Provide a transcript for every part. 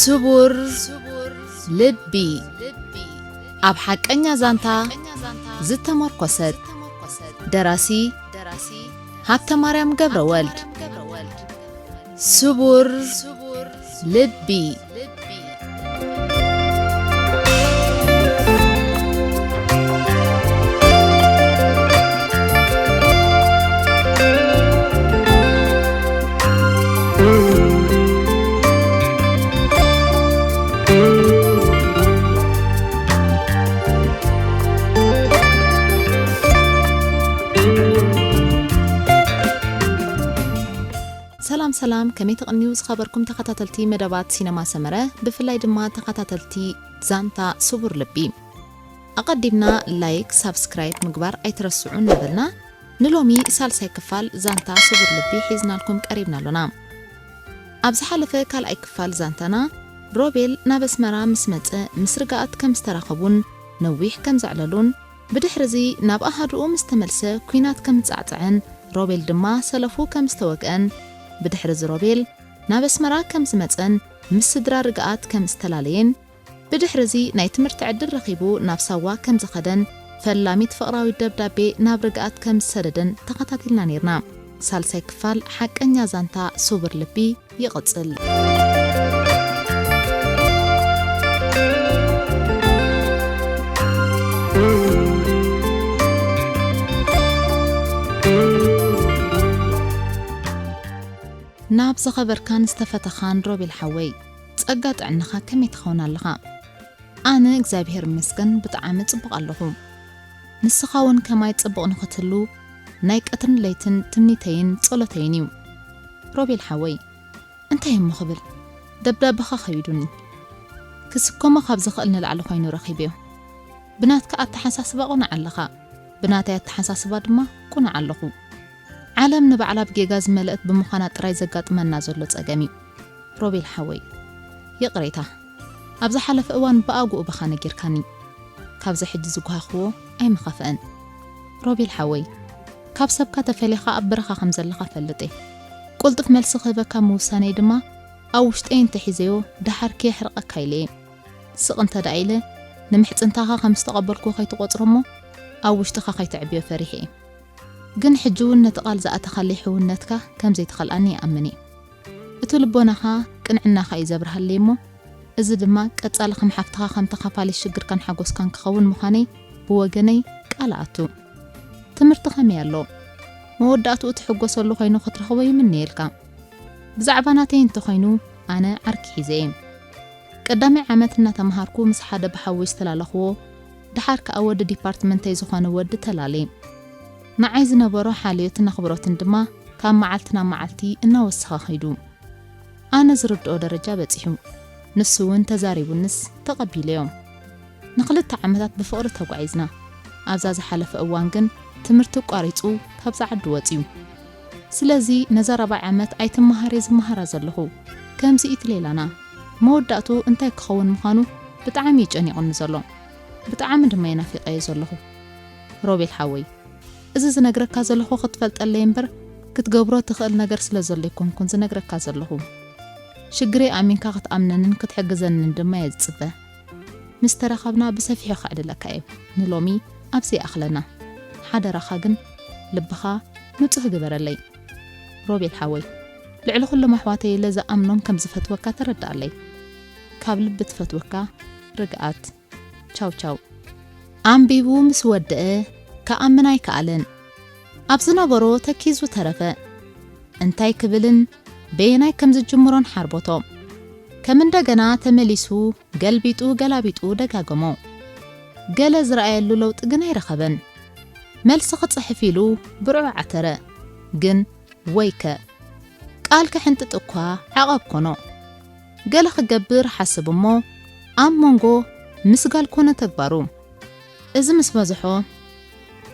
ስቡር ልቢ፣ ኣብ ሓቀኛ ዛንታ ዝተመርኮሰት። ደራሲ ሃብተማርያም ገብረወልድ። ስቡር ልቢ። ሰላም ሰላም፣ ከመይ ትቕንዩ ዝኸበርኩም ተኸታተልቲ መደባት ሲነማ ሰመረ፣ ብፍላይ ድማ ተኸታተልቲ ዛንታ ስቡር ልቢ። ኣቐዲምና ላይክ፣ ሳብስክራይብ ምግባር ኣይትረስዑ እናበልና፣ ንሎሚ ሳልሳይ ክፋል ዛንታ ስቡር ልቢ ሒዝናልኩም ቀሪብና ኣሎና። ኣብ ዝሓለፈ ካልኣይ ክፋል ዛንታና፣ ሮቤል ናብ ኣስመራ ምስ መጸ ምስ ርግኣት ከም ዝተራኸቡን ነዊሕ ከም ዘዕለሉን፣ ብድሕርዚ ናብ ኣሃዱኡ ምስ ተመልሰ ኲናት ከም ዝጻዕጸዐን፣ ሮቤል ድማ ሰለፉ ከም ዝተወግአን፣ ብድሕርዚ ሮቤል ናብ ኣስመራ ከም ዝመጸን ምስ ስድራ ርግኣት ከም ዝተላለየን፣ ብድሕርዚ ናይ ትምህርቲ ዕድል ረኺቡ ናብ ሳዋ ከም ዝኸደን፣ ፈላሚት ፍቕራዊት ደብዳቤ ናብ ርግኣት ከም ዝሰደደን ተኸታቲልና ኔርና። ሳልሳይ ክፋል ሓቀኛ ዛንታ ስቡር ልቢ ይቕጽል። ናብ ዝኸበርካን ዝተፈተኻን ሮቤል ሓወይ፣ ጸጋ ጥዕናኻ ከመይ ትኸውን ኣለኻ? ኣነ እግዚኣብሔር ይመስገን ብጣዕሚ ጽቡቕ ኣለኹ። ንስኻ እውን ከማይ ጽቡቕ ንኽትህሉ ናይ ቀትርን ለይትን ትምኒተይን ጸሎተይን እዩ። ሮቤል ሓወይ፣ እንታይ እሞ ክብል? ደብዳብኻ ከቢዱኒ። ክስከሞ ካብ ዝኽእል ንላዕሊ ኮይኑ ረኺበዮ። ብናትካ ኣተሓሳስባ ቁኑዕ ኣለኻ፣ ብናተይ ኣተሓሳስባ ድማ ቁኑዕ ኣለኹ። ዓለም ንባዕላ ብጌጋ ዝመልአት ብምዃና ጥራይ ዘጋጥመና ዘሎ ጸገም እዩ። ሮቤል ሓወይ፣ ይቕሬታ። ኣብ ዝሓለፈ እዋን ብኣግኡ ብኻ ነጊርካኒ። ካብዚ ሕጂ ዝጓሃኽዎ ኣይምኸፍአን። ሮቤል ሓወይ፣ ካብ ሰብካ ተፈሊኻ ኣብ በረኻ ከም ዘለኻ ፈልጥ እየ። ቁልጡፍ መልሲ ክህበካ ምውሳነይ ድማ ኣብ ውሽጠይ እንተሒዘዮ ደሓር ከየሕርቐካ ኢለ እየ። ስቕ እንተ ደኣ ኢለ፣ ንምሕጽንታኻ ከም ዝተቐበልኩ ከይትቖጽሮ እሞ ኣብ ውሽጥኻ ከይተዕብዮ ፈሪሐ እየ። ግን ሕጂ እውን ነቲ ቃል ዝኣተኻለይ ሕውነትካ ከም ዘይትኸልኣኒ ይኣምን እየ። እቲ ልቦናኻ ቅንዕናኻ እዩ ዘብርሃለይ እሞ፣ እዚ ድማ ቀጻሊ ከም ሓፍትኻ ከም ተኻፋሊ ሽግርካን ሓጎስካን ክኸውን ምዃነይ ብወገነይ ቃል እኣቱ። ትምህርቲ ከመይ ኣሎ? መወዳእትኡ ትሕጎሰሉ ኮይኑ ክትረኽቦ ይምነየልካ። ብዛዕባ ናተይ እንተኾይኑ፣ ኣነ ዓርኪ ሒዘ እየ። ቀዳማይ ዓመት እናተምሃርኩ ምስ ሓደ ብሓዊ ዝተላለኽዎ፣ ደሓር ከኣ ወዲ ዲፓርትመንተይ ዝኾነ ወዲ ተላልየ። ንዓይ ዝነበሮ ሓልዮትን ኣኽብሮትን ድማ ካብ መዓልቲ ናብ መዓልቲ እናወሰኸ ኸይዱ። ኣነ ዝርድኦ ደረጃ በጺሑ፣ ንሱ እውን ተዛሪቡንስ ተቐቢለዮ። ንኽልተ ዓመታት ብፍቕሪ ተጓዒዝና። ኣብዛ ዝሓለፈ እዋን ግን ትምህርቲ ኣቋሪጹ ካብዛ ዓዲ ወጺኡ። ስለዚ ነዛ ራብዓይ ዓመት ኣይትመሃር እየ ዝመሃራ ዘለኹ። ከምዚ እዩ እቲ ሌላና። መወዳእትኡ እንታይ ክኸውን ምዃኑ ብጣዕሚ እዩ ጨኒቑኒ ዘሎ። ብጣዕሚ ድማ እየ ናፊቐዮ ዘለኹ። ሮቤል ሓወይ፣ እዚ ዝነግረካ ዘለኹ ክትፈልጠለይ እምበር ክትገብሮ ትኽእል ነገር ስለ ዘሎ ኣይኮንኩን ዝነግረካ ዘለኹ። ሽግረይ ኣሚንካ ክትኣምነንን ክትሕግዘንን ድማ እየ ዝጽበ። ምስ ተራኸብና ብሰፊሑ ከዕልለካ እየ። ንሎሚ ኣብዚ ይኣኽለና። ሓደራኻ ግን ልብኻ ንጹህ ግበረለይ። ሮቤል ሓወይ፣ ልዕሊ ኩሎም ኣሕዋተይ ኢለ ዝኣምኖም ከም ዝፈትወካ ተረድኣለይ። ካብ ልቢ ትፈትወካ ርግኣት። ቻው ቻው። ኣንቢቡ ምስ ወደአ ክኣምን ኣይከኣለን። ኣብ ዝነበሮ ተኪዙ ተረፈ። እንታይ ክብልን በየናይ ከም ዝጅምሮን ሓርቦቶ። ከም እንደገና ተመሊሱ ገልቢጡ ገላቢጡ ደጋገሞ። ገለ ዝረኣየሉ ለውጢ ግን ኣይረኸበን። መልሲ ክጽሕፍ ኢሉ ብርዑ ዓተረ። ግን ወይከ! ቃል ክሕንጥጥ እኳ ዓቐብ ኮኖ። ገለ ክገብር ሓስብ እሞ፣ ኣብ መንጎ ምስጋል ኮነ ተግባሩ። እዚ ምስ በዝሖ፣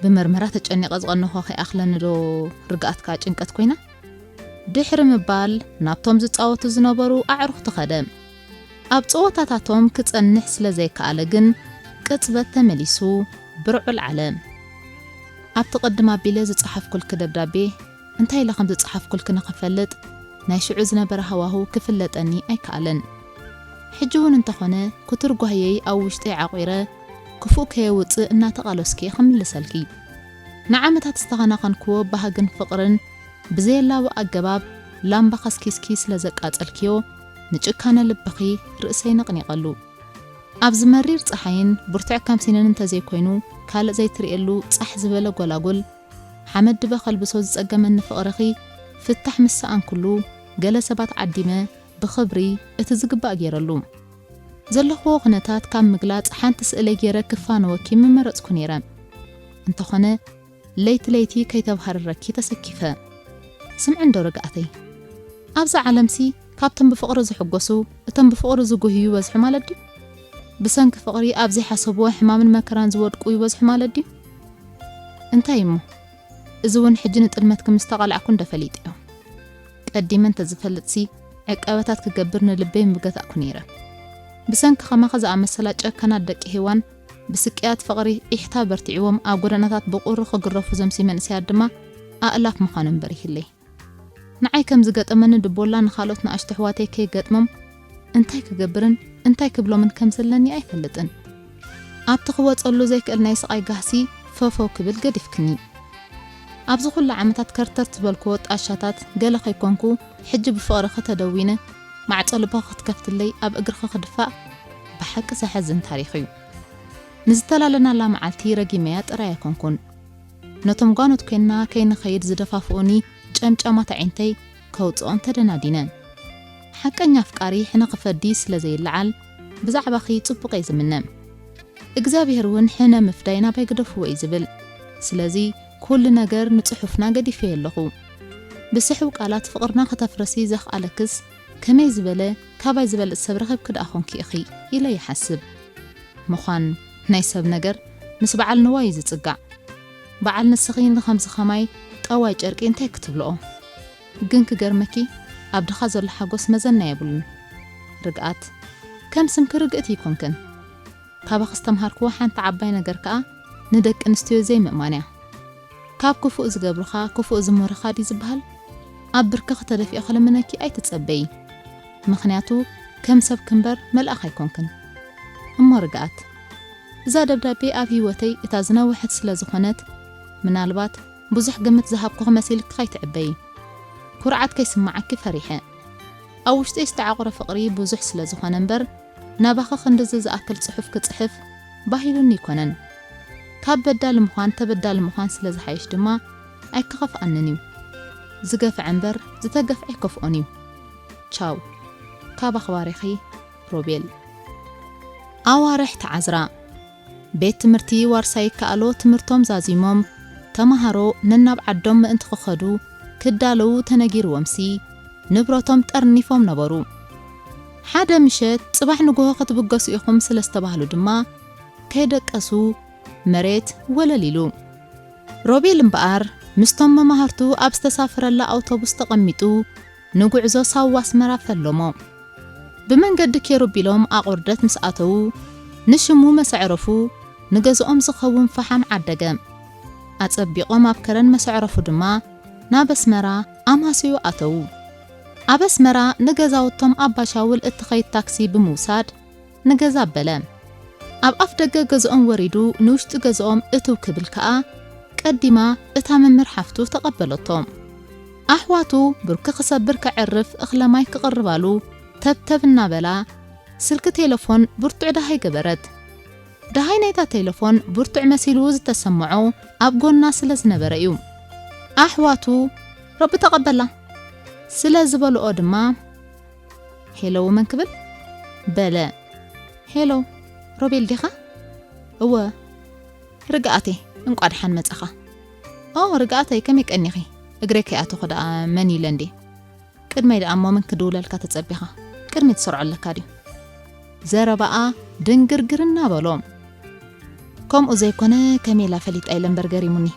ብመርመራ ተጨኒቐ ዝቐነኹ ከይኣኽለኒ ዶ ርግኣት ከኣ ጭንቀት ኮይና? ድሕሪ ምባል፣ ናብቶም ዝጻወቱ ዝነበሩ ኣዕሩኽቲ ኸደ። ኣብ ጸወታታቶም ክጸንሕ ስለ ዘይከኣለ ግን፣ ቅጽበት ተመሊሱ ብርዑ ኣልዓለ። ኣብቲ ቅድም ኣቢለ ዝጸሓፍኩልኪ ደብዳቤ እንታይ ኢለ ከም ዝጸሓፍኩልኪ ንኽፈልጥ፣ ናይ ሽዑ ዝነበረ ሃዋህው ክፍለጠኒ ኣይከኣለን። ሕጂ እውን እንተኾነ፣ ክትርጓህየይ ኣብ ውሽጠይ ዓቑረ፣ ክፉእ ከየውጽእ እናተቓለስኪ ክምልሰልኪ። ንዓመታት ዝተኸናኸንክዎ ባህግን ፍቕርን ብዘየላቡ ኣገባብ ላምባ ከስኪስኪ ስለ ዘቃጸልክዮ፣ ንጭካነ ልብኺ ርእሰይ ነቕኒቐሉ። ኣብዚ መሪር ጸሓይን ብርቱዕ ከምሲንን እንተዘይኮይኑ፣ ካልእ ዘይትርእየሉ ጻሕ ዝበለ ጎላጉል፣ ሓመድ ድበ ከልብሶ ዝጸገመኒ ፍቕርኺ ፍታሕ ምስ ሰኣንኩሉ፣ ገለ ሰባት ዓዲመ ብኽብሪ እቲ ዝግባእ ገይረሉ። ዘለኽዎ ኩነታት ካብ ምግላጽ ሓንቲ ስእለይ ገይረ ክፋነወኪ ምመረጽኩ ነይረ። እንተኾነ፣ ለይቲ ለይቲ ከይተባህርረኪ ተሰኪፈ። ስምዒ እንዶ ርግኣተይ። ኣብዛ ዓለምሲ ካብቶም ብፍቕሪ ዝሕጎሱ፣ እቶም ብፍቕሪ ዝጉህዩ ይበዝሑ ማለት ድዩ? ብሰንኪ ፍቕሪ ኣብ ዘይሓሰብዎ ሕማምን መከራን ዝወድቁ ይበዝሑ ማለት ድዩ? እንታይ እሞ? እዚ እውን ሕጂ ንጥልመትኪ ምስ ተቓላዕኩ እንደ ፈሊጠዮ። ቀዲመ እንተዝፈልጥሲ፣ ዕቀበታት ክገብር ንልበይ ምገታእኩ ነይረ። ብሰንኪ ከማኺ ዝኣመሰላ ጨካናት ደቂ ሄዋን፣ ብስቅያት ፍቕሪ ኢሕታ በርቲዕዎም ኣብ ጎደናታት ብቑሪ ክግረፉ ዘምሲ መንእሰያት ድማ ኣእላፍ ምዃኖም በሪህለይ። ንዓይ ከም ዝገጠመኒ ድቦላ ንኻልኦት ንኣሽቱ ኣሕዋተይ ከይገጥሞም እንታይ ክገብርን እንታይ ክብሎምን ከም ዘለኒ ኣይፈልጥን። ኣብቲ ክወጸሉ ዘይክእል ናይ ስቓይ ጋህሲ ፈፈው ክብል ገዲፍክኒ። ኣብዚ ኩሉ ዓመታት ከርተት ዝበልክዎ ጣሻታት ገለ ከይኮንኩ፣ ሕጂ ብፍቕርኺ ተደዊነ፣ ማዕጾ ልብኺ ክትከፍትለይ ኣብ እግርኺ ክድፋእ ብሓቂ ዘሐዝን ታሪኽ እዩ። ንዝተላለናላ መዓልቲ ረጊመያ ጥራይ ኣይኮንኩን። ነቶም ጓኖት ኮይንና ከይንኸይድ ዝደፋፍኡኒ ጨምጫማት ኣዒንተይ ከውጽኦን ተደናዲነ። ሓቀኛ ኣፍቃሪ ሕነ ክፈዲ ስለ ዘይለዓል፣ ብዛዕባኺ ጽቡቕ እየ ዝምነ። እግዚኣብሔር እውን ሕነ ምፍዳይ ናባይ ግደፍዎ እዩ ዝብል። ስለዚ ኩሉ ነገር ንጽሑፍና ገዲፈዮ ኣለኹ። ብስሕው ቃላት ፍቕርና ከተፍርሲ ዘኽኣለክስ ከመይ ዝበለ ካባይ ዝበልጽ ሰብ ረኺብኪ ደኣ ኾንኪ ኢኺ ኢለ ይሓስብ። ምዃን ናይ ሰብ ነገር ምስ በዓል ንዋይ እዩ ዝጽጋዕ። በዓል ንስኺ ንኸምዚ ኸማይ ጠዋይ ጨርቂ እንታይ ክትብልኦ? ግን ክገርመኪ ኣብ ድኻ ዘሎ ሓጎስ መዘና የብሉን። ርግኣት ከም ስምኪ ርግእቲ ኣይኮንክን። ካባኺ ዝተምሃርክዎ ሓንቲ ዓባይ ነገር ከኣ ንደቂ ኣንስትዮ ዘይምእማን እያ። ካብ ክፉእ ዝገብሩኻ ክፉእ ዝምህሩኻ ድዩ ዝበሃል? ኣብ ብርክኺ ተደፊኤ ክልምነኪ ኣይትጸበዪ። ምኽንያቱ ከም ሰብኪ እምበር መልኣኽ ኣይኮንክን። እሞ ርግኣት፣ እዛ ደብዳቤ ኣብ ህይወተይ እታ ዝነውሐት ስለ ዝኾነት፣ ምናልባት ብዙሕ ግምት ዝሃብኩኺ መሲልኪ ከይትዕበዪ። ኩርዓት ከይስምዓኪ ፈሪሐ። ኣብ ውሽጠይ ዝተዓቑረ ፍቕሪ ብዙሕ ስለ ዝኾነ እምበር፣ ናባኺ ክንድዚ ዝኣክል ጽሑፍ ክጽሕፍ ባሂሉኒ ኣይኮነን። ካብ በዳሊ ምዃን ተበዳሊ ምዃን ስለ ዝሓይሽ ድማ ኣይክኸፍኣንን እዩ። ዝገፍዐ እምበር ዝተገፍዐ ኣይከፍኦን እዩ። ቻው። ካብ ኣኽባሪኺ ሮቤል። ኣዋርሕ ተዓዝራ። ቤት ትምህርቲ ዋርሳይ ይከኣሎ ትምህርቶም ዛዚሞም፣ ተማሃሮ ነናብ ዓዶም ምእንቲ ክኸዱ ክዳለዉ ተነጊርዎምሲ፣ ንብረቶም ጠርኒፎም ነበሩ። ሓደ ምሸት ጽባሕ ንግሆ ክትብገሱ ኢኹም ስለ ዝተባህሉ ድማ፣ ከይደቀሱ መሬት ወለል ኢሉ። ሮቤል እምበኣር ምስቶም መማህርቱ ኣብ ዝተሳፈረላ ኣውቶቡስ ተቐሚጡ ንጉዕዞ ሳዋ ኣስመራ ፈለሞ። ብመንገዲ ኬሩብ ኢሎም ኣቑርደት ምስ ኣተዉ፣ ንሽሙ መሰዕረፉ ንገዝኦም ዝኸውን ፈሓም ዓደገ። ኣጸቢቖም ኣብ ከረን መሰዕረፉ ድማ ናብ ኣስመራ ኣማስዩ ኣተዉ። ኣብ ኣስመራ ንገዛውቶም ኣባሻውል እትኸይድ ታክሲ ብምውሳድ ንገዛ ኣበለ። ኣብ ኣፍ ደገ ገዝኦም ወሪዱ ንውሽጢ ገዝኦም እትው ክብል ከኣ ቀዲማ እታ መምህር ሓፍቱ ተቐበለቶ። ኣሕዋቱ ብርኪ ክሰብር ከዕርፍ እኽለ ማይ ክቕርባሉ ተብተብ እናበላ ስልኪ ቴለፎን ብርቱዕ ደሃይ ገበረት። ደሃይ ናይታ ቴለፎን ብርቱዕ መሲሉ ዝተሰምዖ ኣብ ጎና ስለ ዝነበረ እዩ። ኣሕዋቱ ረቢ ተቐበላ ስለ ዝበልኦ ድማ ሄሎ መን ክብል በለ። ሄሎ ሮቤል ዲኻ? እወ። ርግኣተይ እንቋ ደሓን መጻኻ። ኦ ርግኣተይ ከመይ ቀኒኺ? እግረይ ከይኣተኹ ደኣ መን ኢለ እንዴ? ቅድመይ ደኣ እሞ መን ክድውለልካ ተጸቢኻ? ቅድሚ ትሰርዖ ኣለካ ድዩ? ዘረባኣ ድንግርግር እናበሎ። ከምኡ ዘይኮነ ከሜላ ፈሊጣ ኢለ እምበር ገሪሙኒ።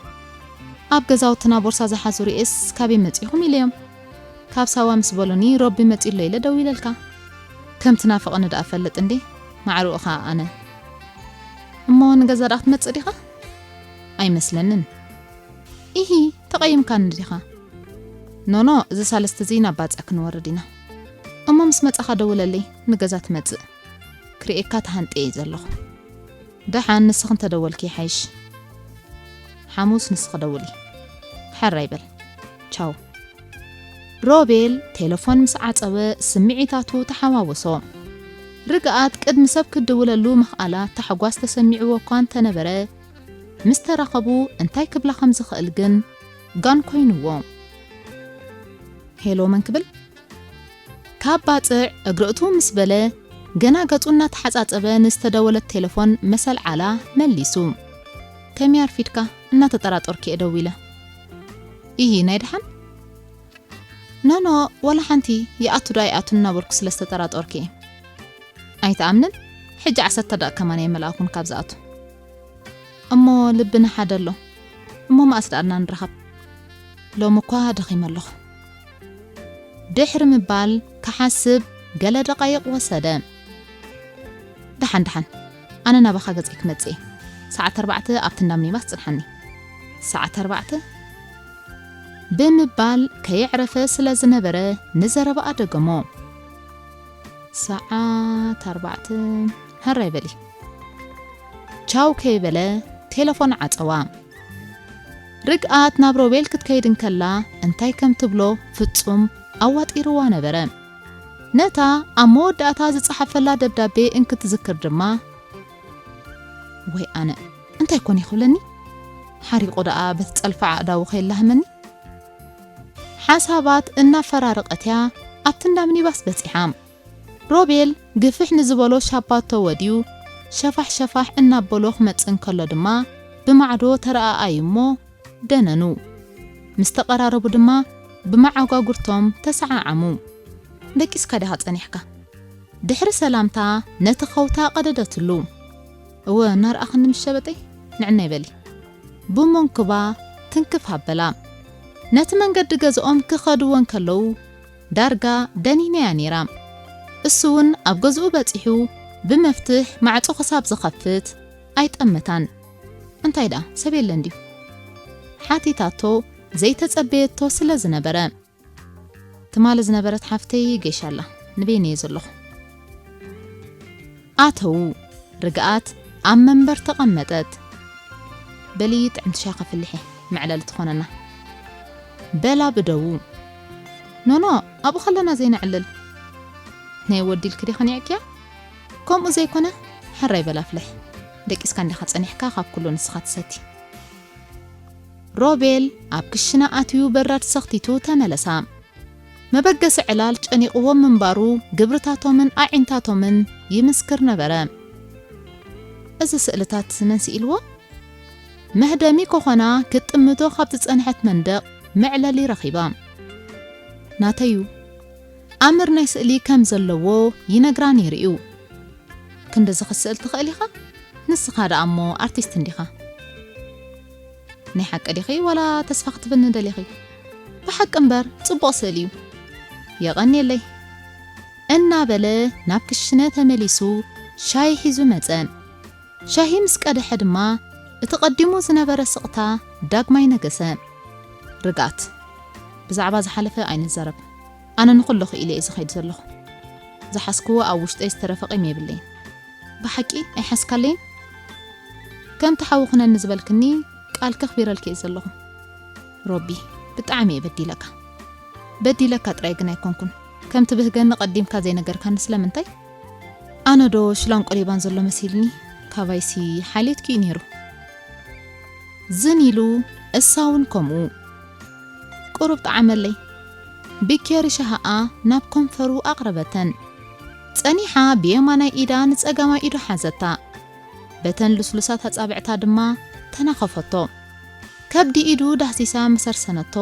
ኣብ ገዛውትና ቦርሳ ዝሓዙ ርእየስ ካበይ መጺኹም ኢለዮም። ካብ ሳዋ ምስ በሉኒ ሮቢ መጺኡ ኣሎ ኢለ ደዊለልካ። ከም ትናፍቐኒ ደኣ ፈልጥ እንዴ? ማዕርኡ ኸኣ ኣነ። እሞ ንገዛ ደኣ ክትመጽእ ዲኻ? ኣይመስለንን። ኢሂ፣ ተቐይምካኒ ዲኻ? ኖኖ፣ እዚ ሳልስቲ እዚ ናብ ባጽዕ ክንወርድ ኢና። እሞ ምስ መጻኻ ደውለለይ፣ ንገዛ ትመጽእ። ክርእየካ ተሃንጠ እየ ዘለኹ። ደሓን፣ ንስኺ እንተደወልኪ ይሓይሽ። ሓሙስ ንስኺ ደውሊ። ሕራይ በል። ቻው። ሮቤል ቴሌፎን ምስ ዓጸወ ስምዒታቱ ተሓዋወሶ። ርግኣት ቅድሚ ሰብ ክድውለሉ ምኽኣላ ታሕጓስ ተሰሚዕዎ እኳ እንተነበረ፣ ምስ ተራኸቡ እንታይ ክብላ ከም ዝኽእል ግን ጋን ኮይንዎ። ሄሎ መን ክብል? ካብ ባጽዕ እግርእቱ ምስ በለ፣ ገና ገጹ እናተሓጻጸበ ንዝተደወለት ቴሌፎን መሰልዓላ መሊሱ። ከመይ ኣርፊድካ? እናተጠራጠርኩ እየ ደዊለ። ኢሂ፣ ናይ ደሓን? ኖኖ፣ ዋላ ሓንቲ፣ ይኣቱ ዶ ኣይኣቱን እናበልኩ ስለ ዝተጠራጠርኩ እየ። ኣይትኣምንን? ሕጂ ዓሰርተ ደቂቃ ከማን ኣይመልኣኩን ካብ ዝኣቱ። እሞ ልብና ሓደ ኣሎ። እሞ መኣስ ደኣ ንራኸብ? ሎሚ እኳ ደኺመ ኣለኹ። ድሕሪ ምባል ክሓስብ ገለ ደቓይቕ ወሰደ። ደሓን፣ ደሓን፣ ኣነ ናባኻ ገጸይ ክመጽእ እየ። ሰዓት ኣርባዕተ ኣብቲ እንዳ ሚኒባስ ጽንሓኒ። ሰዓት ኣርባዕተ? ብምባል ከየዕረፈ ስለ ዝነበረ ንዘረባኣ ደገሞ። ሰዓት ኣርባዕተ፣ ሕራይ በሊ። ቻው ከይበለ ቴሌፎን ዓጸዋ። ርግኣት ናብ ሮቤል ክትከይድ እንከላ እንታይ ከም ትብሎ ፍጹም ኣዋጢርዋ ነበረ። ነታ ኣብ መወዳእታ ዝጸሓፈላ ደብዳቤ እንክትዝክር ድማ፣ ወይ ኣነ፣ እንታይ ኮን ይኽብለኒ? ሓሪቑ ደኣ በቲ ጸልፋ ኣእዳዉ ከየላህመኒ? ሓሳባት እናፈራረቐትያ ኣብቲ እንዳ ሚኒባስ በጺሓ። ሮቤል ግፍሕ ንዝበሎ ሻባቶ ወድዩ ሸፋሕ ሸፋሕ እናበሎ ክመጽእ እንከሎ ድማ ብማዕዶ ተረኣኣዩ እሞ ደነኑ። ምስ ተቐራረቡ ድማ ብመዓጓጉርቶም ተሰዓዓሙ። ደቂስካ ዲኻ ጸኒሕካ? ድሕሪ ሰላምታ ነቲ ኸውታ ቀደደትሉ። እወ፣ እናረኣኽኒ ምስ ሸበጠይ ንዕናይ በሊ። ብመንኩባ ትንክፍ ኣበላ። ነቲ መንገዲ ገዝኦም ክኸድዎ እንከለዉ ዳርጋ ደኒነያ ነይራ። እሱ እውን ኣብ ገዝኡ በጺሑ ብመፍትሕ ማዕጾ ክሳብ ዝኸፍት ኣይጠመታን። እንታይ ደኣ ሰብ የለን ድዩ? ሓቲታቶ ዘይተጸበየቶ ስለ ዝነበረ። ትማሊ ዝነበረት ሓፍተይ ጌሻ ኣላ፣ ንበይነይ እየ ዘለኹ። ኣተዉ። ርግኣት ኣብ መንበር ተቐመጠት። በሊ ጥዕምቲ ሻሂ ከፍልሕ እየ፣ መዕለሊ ትኾነና። በላ ብደዉ። ኖኖ፣ ኣብኡ ከለና ዘይነዕልል። ናይ ወዲ ኢልኪ ዲኺ ኒዕክያ? ከምኡ ዘይኮነ፣ ሕራይ በል ኣፍልሕ። ደቂስካ እንዲኻ ጸኒሕካ፣ ካብ ኩሉ ንስኻ ትሰቲ። ሮቤል ኣብ ክሽነ ኣትዩ በራድ ሰኽቲቱ ተመለሳ። መበገሲ ዕላል ጨኒቕዎ ምንባሩ ግብርታቶምን ኣዒንታቶምን ይምስክር ነበረ። እዚ ስእልታት መን ስኢልዎ? መህደሚ ኮኾና ክትጥምቶ ካብ ዝጸንሐት መንደቕ መዕለሊ ረኺባ። ናተዩ፣ ኣምር ናይ ስእሊ ከም ዘለዎ ይነግራ ነይሩ እዩ። ክንድዚ ክትስእል ትኽእል ኢኻ? ንስኻ ደኣ እሞ ኣርቲስት እንዲኻ። ናይ ሓቂ ዲኺ ዋላ ተስፋ ክትብልኒ ደሊኺ? ብሓቂ እምበር ጽቡቕ ስእሊ እዩ። የቐንየለይ። እናበለ ናብ ክሽነ ተመሊሱ ሻሂ ሒዙ መጸ። ሻሂ ምስ ቀድሐ ድማ እቲ ቀዲሙ ዝነበረ ስቕታ ዳግማይ ነገሰ። ርግኣት፣ ብዛዕባ ዝሓለፈ ኣይንዛረብ። ኣነ ንኹሉ ክኢለ እየ ዝኸይድ ዘለኹ። ዝሓዝክዎ ኣብ ውሽጠይ ዝተረፈ ቂም የብለይን። ብሓቂ ኣይሓዝካለይን? ከምቲ ሓው ኩነኒ ዝበልክኒ ቃል ከኽቢረልኪ እየ ዘለኹ። ሮቢ፣ ብጣዕሚ እየ በዲለካ። በዲለካ ጥራይ ግን ኣይኮንኩን። ከም ትብህገኒ ቀዲምካ ዘይነገርካኒ ስለምንታይ? ኣነ ዶ ሽላን ቆሌባን ዘሎ መሲልኒ? ካባይሲ ሓልየትኪ እዩ ነይሩ። ዝን ኢሉ፣ እሳ እውን ከምኡ። ቁሩብ ጠዓመለይ። ብኬሪ ሻሃኣ ናብ ከንፈሩ ኣቕረበተን። ጸኒሓ ብየማናይ ኢዳ ንጸጋማይ ኢዱ ሓዘታ። በተን ልስሉሳት ኣጻብዕታ ድማ ተናኸፈቶ። ከብዲ ኢዱ ዳህሲሳ መሰርሰነቶ።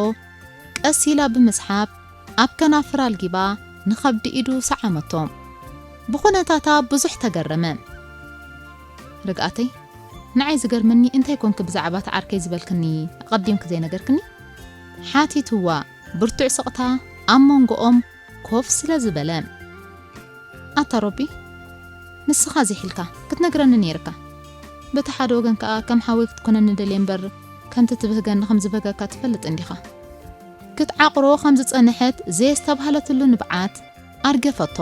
ቀስ ኢላ ብምስሓብ ኣብ ከናፍራ ኣልጊባ ንኸብዲ ኢዱ ሰዓመቶ። ብኹነታታ ብዙሕ ተገረመ። ርግኣተይ፣ ንዓይ ዝገርመኒ እንታይ ኮንኪ ብዛዕባ እቲ ዓርከይ ዝበልክኒ ኣቐዲምኪ ዘይነገርክኒ? ሓቲትዋ ብርቱዕ ስቕታ ኣብ መንጎኦም ኮፍ ስለ ዝበለ። ኣታ ሮቢ፣ ንስኻ ዚሒልካ ክትነግረኒ ነይርካ። በቲ ሓደ ወገን ከኣ ከም ሓወይ ክትኮነኒ ደልየ እምበር ከምቲ ትብህገኒ ከም ዝበገካ ትፈልጥ እንዲኻ። ክትዓቕሮ ከም ዝጸንሐት ዘየስተብሃለትሉ ንብዓት ኣርገፈቶ።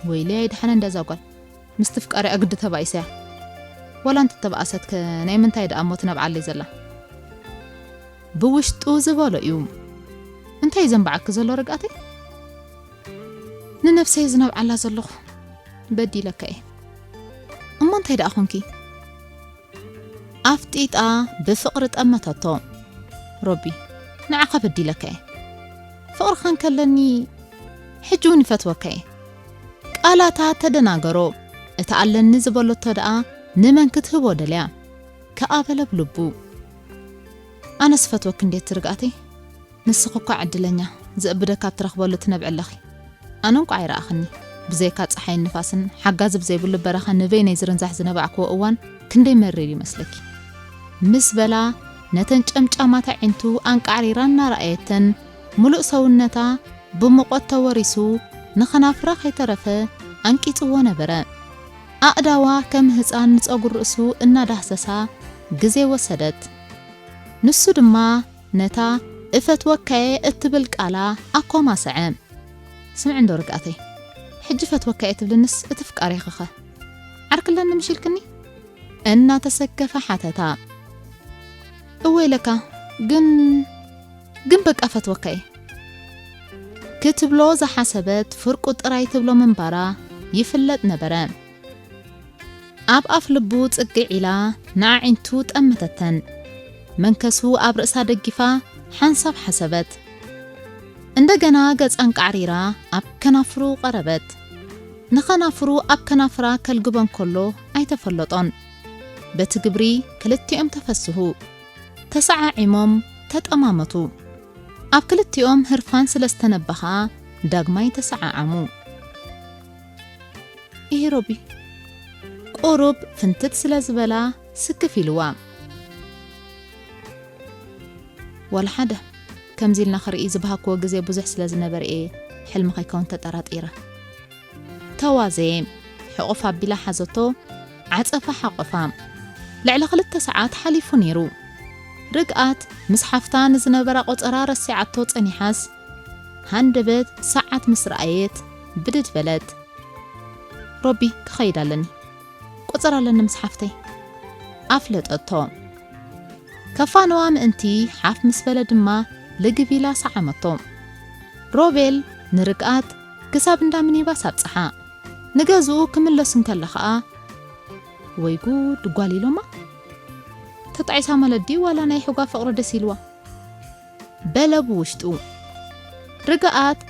ወይለይ ኣይድሓነ እንደዛ ጓል፣ ምስቲ ፍቃሪኣ ግዲ ተባኢሰያ። ዋላ እንተተባእሰትከ ናይ ምንታይ ደኣ ሞት ነብዓለይ ዘላ? ብውሽጡ ዝበሎ እዩ። እንታይ እዩ ዘንባዓኪ ዘሎ ርግኣተይ? ንነብሰይ ዝነብዓላ ዘለኹ በዲለካ እየ። እሞ እንታይ ደኣ ኾንኪ? ኣፍጢጣ ብፍቕሪ ጠመተቶ። ሮቢ፣ ንዓኻ በዲለካ እየ። ፍቕርኻ እንከለኒ ሕጂ እውን ይፈትወካ እየ። ቃላታ ተደናገሮ። እታ ኣለኒ ዝበለቶ ደኣ ንመን ክትህቦ ደልያ? ከኣ በለ ብልቡ። ኣነስ ፈትወኪ እንዴት ርግኣተይ? ንስኺ እኳ ዕድለኛ፣ ዘእብደካ ኣብ ትረኽበሉ ትነብዒ ኣለኺ። ኣነ እንቋዕ ኣይረኣኽኒ። ብዘይካ ጸሓይን ንፋስን ሓጋዚ ብዘይብሉ በረኻ ንበይነይ ዝርንዛሕ ዝነባዕክዎ እዋን ክንደይ መሪር ይመስለኪ? ምስ በላ ነተን ጨምጫማት ኣዒንቱ ኣንቃዕሪራ እናረኣየተን፣ ምሉእ ሰውነታ ብሙቐት ተወሪሱ ንኸናፍራ ከይተረፈ ኣንቂጽዎ ነበረ። ኣእዳዋ ከም ህጻን ንጸጉሪ ርእሱ እናዳህሰሳ ግዜ ወሰደት። ንሱ ድማ ነታ "እፈትወካ'የ" እትብል ቃላ ኣኮማሰዐ። "ስምዒ እንዶ ርግኣተይ፣ ሕጂ "እፈትወካ'የ" ትብልንስ እቲ ፍቃሬኺኸ? ዓርኪ ኣለኒ ምሽ ኢልክኒ?" እናተሰከፈ ሓተታ። "እወ ኢለካ፣ ግን፣ ግን በቃ እፈትወካ'የ" ክትብሎ ዝሓሰበት ፍርቁ ጥራይ ትብሎ ምንባራ ይፍለጥ ነበረ። ኣብ ኣፍ ልቡ ጽግዕ ኢላ ንኣዒንቱ ጠመተተን። መንከሱ ኣብ ርእሳ ደጊፋ ሓንሳብ ሓሰበት። እንደገና ገጻ ኣንቃዕሪራ ኣብ ከናፍሩ ቀረበት። ንኸናፍሩ ኣብ ከናፍራ ከልግበን ከሎ ኣይተፈለጦን። በቲ ግብሪ ክልቲኦም ተፈስሁ። ተሰዓዒሞም ተጠማመቱ። ኣብ ክልቲኦም ህርፋን ስለ ዝተነበኻ ዳግማይ ተሰዓዓሙ። "ኢሂ ሮቢ" ቁሩብ ፍንትት ስለ ዝበላ ስክፍ ኢልዋ። "ዋላ ሓደ፣ ከምዚ ኢልና ክርኢ ዝብሃክዎ ግዜ ብዙሕ ስለ ዝነበረ እየ፣ ሕልሚ ከይከውን ተጠራጢረ" ተዋዘየ። ሕቑፍ ኣቢላ ሓዘቶ፣ ዓጸፋ ሓቆፋ። ልዕሊ ክልተ ሰዓት ሓሊፉ ነይሩ። ርግኣት ምስ ሓፍታ ንዝነበራ ቆጸራ ረሲዓቶ ጸኒሓስ፣ ሃንደበት ሰዓት ምስ ረኣየት ብድድ በለት። "ሮቢ፣ ክኸይድ ኣለኒ። ቆጸራ ኣለኒ ምስ ሓፍተይ" ኣፍለጠቶ። ከፋንዋ ምእንቲ ሓፍ ምስ በለ ድማ ልግብ ኢላ ሰዓመቶ። ሮቤል ንርግኣት ክሳብ እንዳ ሚኒባስ ኣብጽሓ። ንገዝኡ ክምለስ እንከሎ ኸኣ፣ "ወይ ጉድ፣ ጓል ኢሎማ? ተጣዒሳ ማለት ድዩ ዋላ ናይ ሕጓ ፍቕሪ ደስ ኢልዋ?" በለ ብውሽጡ። ርግኣት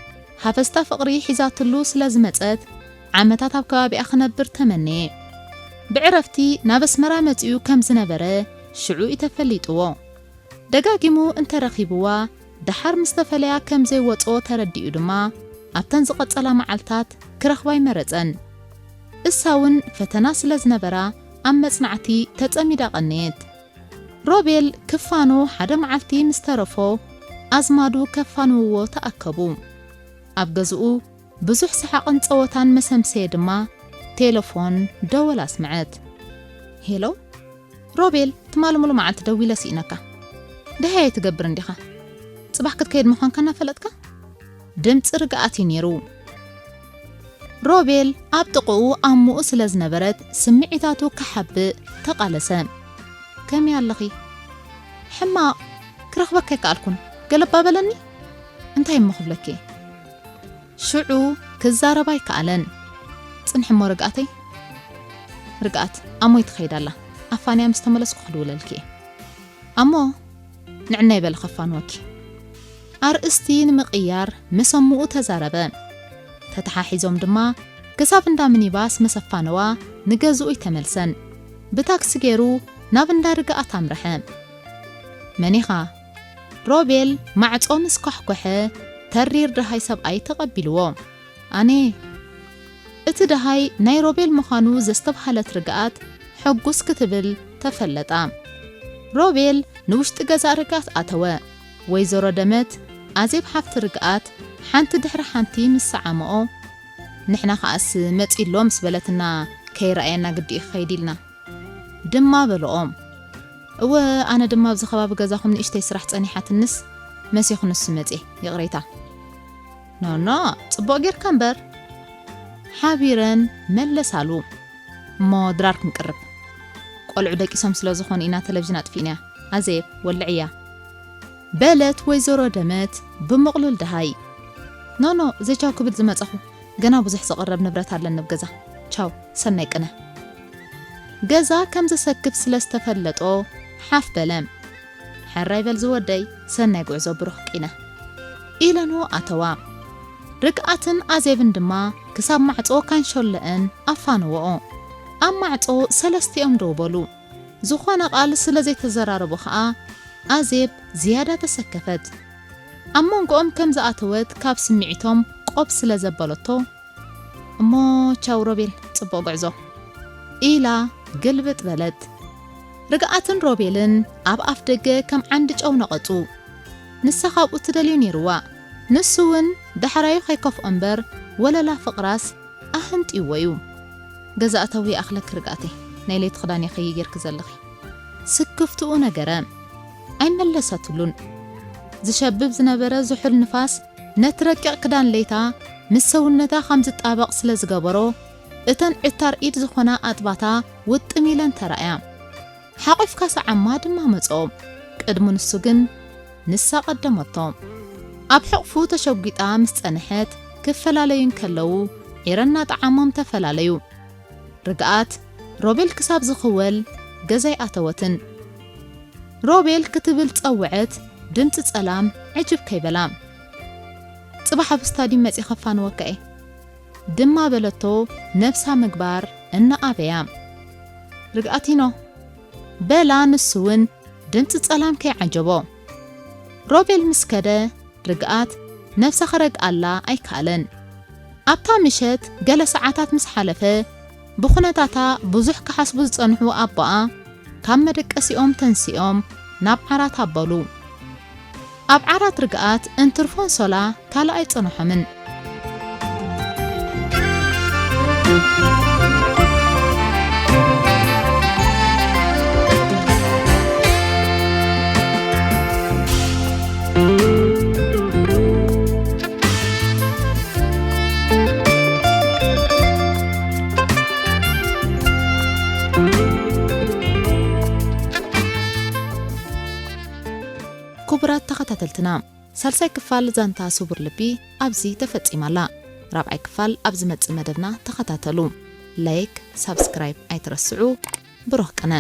ሃፈስታ ፍቕሪ ሒዛትሉ ስለ ዝመጸት፣ ዓመታት ኣብ ከባቢኣ ክነብር ተመነየ። ብዕረፍቲ ናብ ኣስመራ መጺኡ ከም ዝነበረ ሽዑ እዩ ተፈሊጥዎ። ደጋጊሙ እንተረኺብዋ፣ ደሓር ምስ ተፈለያ ከም ዘይወጾ ተረዲኡ ድማ፣ ኣብተን ዝቐጸላ መዓልታት ክረኽባ ኣይመረጸን። እሳ እውን ፈተና ስለ ዝነበራ፣ ኣብ መጽናዕቲ ተጸሚዳ ቀነየት። ሮቤል ክፋኖ ሓደ መዓልቲ ምስ ተረፎ፣ ኣዝማዱ ከፋንውዎ ተኣከቡ። ኣብ ገዝኡ ብዙሕ ሰሓቕን ጸወታን መሰምሰየ ድማ፣ ቴለፎን ደወል ኣስምዐት። "ሄሎ፣ ሮቤል፣ ትማሊ ሙሉ መዓልቲ ደዊለ ስኢነካ። ደሃይ ኣይትገብር እንዲኻ? ጽባሕ ክትከይድ ምዃንካ እናፈለጥካ?" ድምጺ ርግኣት እዩ ነይሩ። ሮቤል ኣብ ጥቕኡ ኣሙኡ ስለ ዝነበረት፣ ስምዒታቱ ክሓብእ ተቓለሰ። "ከመይ ኣለኺ?" "ሕማቕ፣ ክረኽበካ ኣይከኣልኩን። ገለባ በለኒ?" "እንታይ እሞ ክብለኪ?" ሽዑ ክዛረብ ኣይከኣለን። "ጽንሒ እሞ ርግኣተይ?" "ርግኣት፣ ኣሞይ ትኸይድ ኣላ። ኣፋንያ ምስ ተመለስኩ ክድውለልኪ እየ። ኣሞ፣ ንዕናይ በሊ ከፋንወኪ።" ኣርእስቲ ንምቕያር ምስ ኣሙኡ ተዛረበ። ተተሓሒዞም ድማ ክሳብ እንዳ ሚኒባስ ምስ ኣፋነዋ ንገዝኡ ኣይተመልሰን። ብታክሲ ገይሩ ናብ እንዳ ርግኣት ኣምርሐ። "መን ኢኻ?" ሮቤል ማዕጾ ምስ ኳሕኮሐ፣ ተሪር ደሃይ ሰብኣይ ተቐቢልዎ። "ኣነ?" እቲ ደሃይ ናይ ሮቤል ምዃኑ ዘስተብሃለት ርግኣት ሕጉስ ክትብል ተፈለጣ። ሮቤል ንውሽጢ ገዛ ርግኣት ኣተወ። ወይዘሮ ደመት፣ ኣዜብ ሓፍቲ ርግኣት፣ ሓንቲ ድሕሪ ሓንቲ ምስ ሰዓምኦ፣ "ንሕና ከኣስ መጺኡ ኣሎ ምስ በለትና ከይረኣየና ግዲ እዩ ክኸይድ ኢልና" ድማ በልኦም። "እወ፣ ኣነ ድማ ኣብዚ ከባቢ ገዛኹም ንእሽተይ ስራሕ ጸኒሓትንስ መሲኹ ንሱ መጽየ፣ ይቕሬታ" ኖኖ፣ ጽቡቕ ጌርካ እምበር። ሓቢረን መለሳሉ። እሞ ድራር ክንቅርብ። ቆልዑ ደቂሶም ስለ ዝኾኑ ኢና ቴሌቪዥን ኣጥፊእናያ። ኣዜብ፣ ወልዕያ። በለት ወይዘሮ ደመት ብምቕሉል ደሃይ። ኖኖ፣ ዘይቻው ክብል ዝመጸኹ። ገና ብዙሕ ዝቕረብ ንብረት ኣለኒ ኣብ ገዛ። ቻው፣ ሰናይ ቅነ። ገዛ ከም ዘሰክፍ ስለ ዝተፈለጦ ሓፍ በለ። ሕራይ በል ዝወደይ፣ ሰናይ ጉዕዞ ብሩኽ ቅነ። ኢለንዎ ኣተዋ። ርግኣትን ኣዜብን ድማ ክሳብ ማዕጾ ካንሾለአን ኣፋነወኦ። ኣብ ማዕጾ ሰለስቲኦም ደው በሉ። ዝኾነ ቃል ስለ ዘይተዘራረቡ ኸኣ ኣዜብ ዝያዳ ተሰከፈት። ኣብ መንጎኦም ከም ዝኣተወት ካብ ስምዒቶም ቆብ ስለ ዘበለቶ፣ "እሞ ቻው ሮቤል፣ ጽቡቕ ጉዕዞ" ኢላ ግልብጥ በለት። ርግኣትን ሮቤልን ኣብ ኣፍ ደገ ከም ዓንዲ ጨው ነቐጹ። ንሳ ካብኡ ትደልዮ ነይርዋ። ንሱ እውን ዳሕራዩ ከይከፍኦ እምበር ወለላ ፍቕራስ ኣህንጢዎ እዩ። "ገዛ እተዊ ይኣኽለኪ ርግኣተይ፣ ናይ ለይቲ ክዳን ኢኺ ጌርኪ ዘለኺ" ስክፍትኡ ነገረ። ኣይመለሰትሉን። ዝሸብብ ዝነበረ ዝሑል ንፋስ ነቲ ረቂቕ ክዳን ለይታ ምስ ሰውነታ ከም ዝጣበቕ ስለ ዝገበሮ፣ እተን ዕታር ኢድ ዝኾና ኣጥባታ ውጥም ኢለን ተራእያ። ሓቑፍካ ሰዓማ ድማ መጾ። ቅድሚ ንሱ ግን ንሳ ቀደመቶ። ኣብ ሕቕፉ ተሸጒጣ ምስ ጸንሐት ክፈላለዩ እንከለዉ፣ ዒረና ጠዓሞም ተፈላለዩ። ርግኣት ሮቤል ክሳብ ዝኽወል ገዛ ኣይኣተወትን። ሮቤል ክትብል ጸውዐት፣ ድምጺ ጸላም ዕጅብ ከይበላ። "ጽባሕ ኣብ ስታድዩም መጺ ከፋንወካ እየ" ድማ በለቶ፣ ነብሳ ምግባር እናኣበያ። "ርግኣቲኖ" በላ፣ ንሱ እውን ድምጺ ጸላም ከይዓጀቦ። ሮቤል ምስ ከደ፣ ርግኣት ነብሳ ከረግኣላ ኣይከኣለን። ኣብታ ምሸት ገለ ሰዓታት ምስ ሓለፈ፣ ብኹነታታ ብዙሕ ክሓስቡ ዝጸንሑ ኣቦኣ ካብ መደቀሲኦም ተንሲኦም ናብ ዓራት ኣበሉ። ኣብ ዓራት ርግኣት እንትርፎን ሶላ ካልእ ኣይጸንሖምን። ክቡራት ተኸታተልትና፣ ሳልሳይ ክፋል ዛንታ ስቡር ልቢ ኣብዚ ተፈጺማ ኣላ። ራብዓይ ክፋል ኣብ ዝመጽእ መደብና ተኸታተሉ። ላይክ፣ ሳብስክራይብ ኣይትረስዑ። ብሩኽ ቅነ።